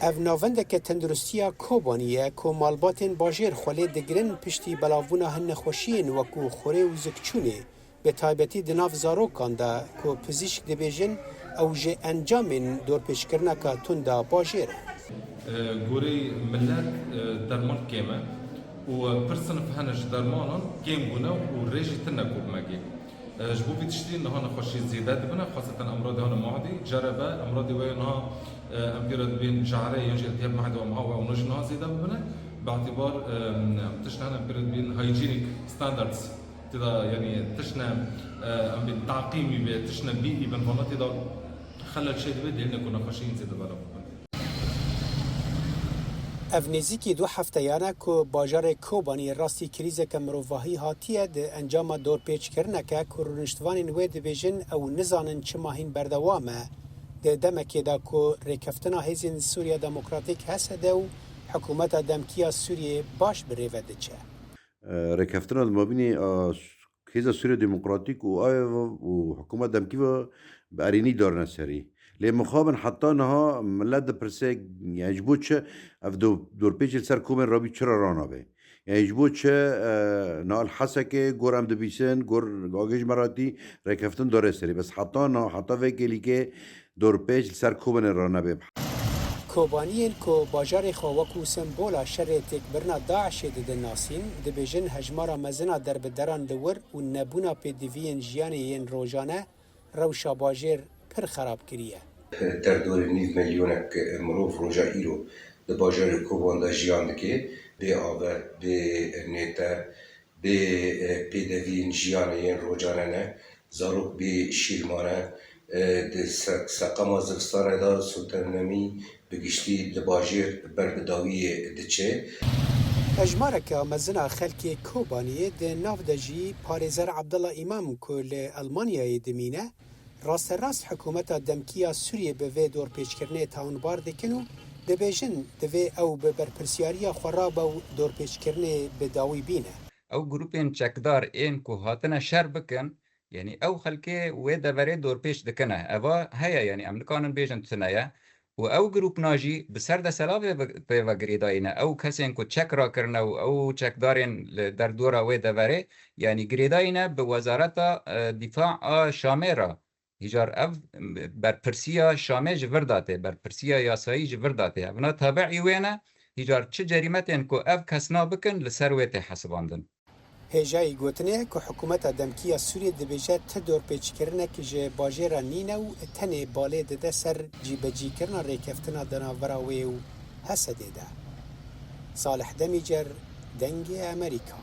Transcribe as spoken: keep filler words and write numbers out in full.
Ev navendeke tenduristiya Kobanî ye ku malbatên bajêr xwe lê digirin piştî belavbûna hin nexweşiyên wekû xorê û zikçûnê, bi taybetî di nav zarokan de ku pizîşk dibêjin ew ji encamên dorpêçkirineka tunda bajêr e. Goreyê milet derman kêm e û pir sinif hene ji dermanan kêm bûne û rê jî tune ku bi me gê. Ji bo vî tiştî niha nexweşî zêde dibine, xaseten emradê hane madî, cerebe emradê we niha em pê re dibên jare yan jî iltihab mehde û em ha we ewna jî niha zêde bibine. Bi itibar em tişt hene em pê re dibên hygienic standards, tê de yanî tişt ne em bên taqîmî be, tişt ne bîî bin vana tê de xelel çê dibe, dêrine ku nexweşiyên zêde belav bibin. Ev nêzîkî du hefteyan e ku bajarê Kobanî rastî krîzeke mirovahî hatiye di encama dorpêçkirineke ku rûniştvanên wê dibêjin ew nizanin çima hîn berdewam e, di demekê de ku rêkeftina Hêzên Sûriya Demokratîk H S D û hikûmeta demkî ya Sûriyê baş bi rê ve diçe. Rêkeftina di mabînê a Hêza Sûriya Demokratîk û A Y V û hikûmet demkî ve bi erênî darine serî. Lê mixabin heta niha milet dipirse, yani ji bo çi ev do-, dorpêç li ser komên rabî çira ranabe? Yani ji bo çi, e, niha li Hesekê gor em dibîsin, gor agê ji me re hatî rêkeftin dare serî. Bes heta niha, heta vê kêlîkê dorpêç li ser komên ranabe. Kobaniyên ku bajarê xwe wekû sembola şerê têkbirina DAIŞê didin nasîn, dibêjin hejmara mezin a derbideran li wir û nebûna pêdiviyên jiyanê yên rojane rewşa bajêr pir xerab kiriye. Derdorê nîv milyonek mirov roja îro di bajarê Koban de jiyan dike, bê ave, bê nête, bê pêdeviyên jiyanê yên rocane ne, zarok bê şîr mane, di se-, seqema zivistanê de sotemnemî bi giştî di bajêr ber bi dawiyê diçe. Hejmareke mezin a xelkê Kobaniyê di nav de jî parêzer Abdullah Îmam ku li Elmanyayê dimîne, rasterast hikûmeta demkî ya Sûriyê bi vê dorpêçkirinê tawanbar dikin û dibêjin divê ew bi berpirsiyariya xwe rabe û dorpêçkirinê bi dawî bîne. Ew grûpên çekdar ên ku hatine şer bikin, yanî ew xelkê wê deverê dorpêç dikine. Eva heye, yanî em nikanin bêjin tune ye. Û ew grûpna jî bi ser deselavê ve, pê ve girêdayî ne. Ew kesên ku çek rakirine û ew çekdarên li derdora wê deverê, yanî girêdayî ne bi Wezareta, e, Dîfa a Şamê re. Hîcar ev berpirsiya Şamê ji vir de tê, berpirsiya yasayî ji vir de tê. Evna tabiî wê ne, hîcar çi cerîmetên ku ev kesna bikin li ser wê tê hesibandin. Hêjayî gotinê ye ku hikûmeta demkî ya Sûriyê dibêje ti dorpêçkirinek ji bajêra nîne û tenê balê dide ser cîbecîkirina rêkeftina di navbera wê û H S D'ê de. Salih Demîcer, Dengê Amerîka.